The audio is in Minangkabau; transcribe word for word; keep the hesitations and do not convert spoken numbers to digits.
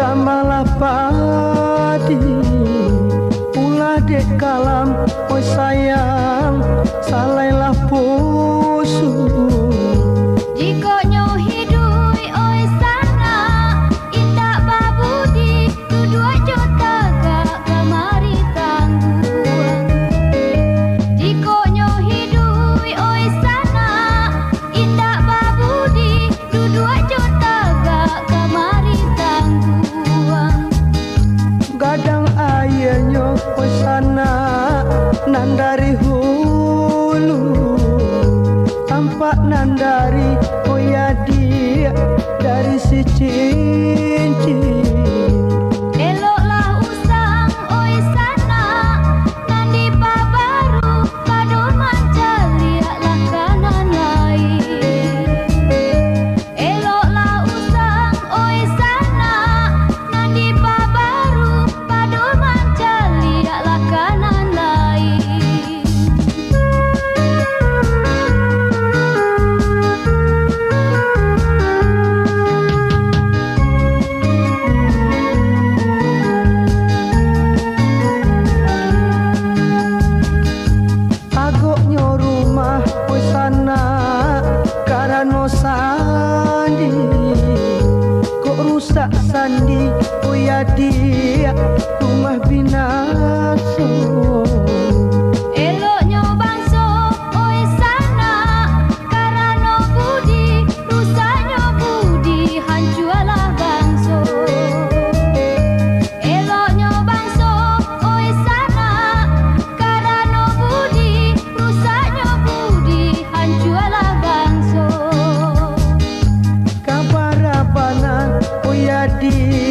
Tambahlah padi, ulah dek kalam, oi sayang, salailah pusuak. Jikok nyo hiduik, oi sanak, indak babudi, duduak jo tagak kamari tangguang. Jikok nyo hiduik, oi sanak, indak babudi, duduak jo tagak kamari tangguang. Gadang aianyo, oi sanak, nan dari hulu, tampak nan dari, oi adiak, dari si cincin. Eloklah usang, oi sanak, nan dipabaru, pado mancaliaklah ka nan lain. Eloklah usang, oi sanak, nan dipabaru, pado mancaliaklah ka nan lain. Agoknyo rumah, oi sanak, karano sandi. Kok rusak sandi, oi adiak, rumah binaso. Eloknyo bangso, oi sanak, karano budi, rusaknyo budi, hancualah bangso. Eloknyo bangso, oi sanak, karano budi, rusaknyo budi, hancualah bangso. Kabarabanan, oi adiak,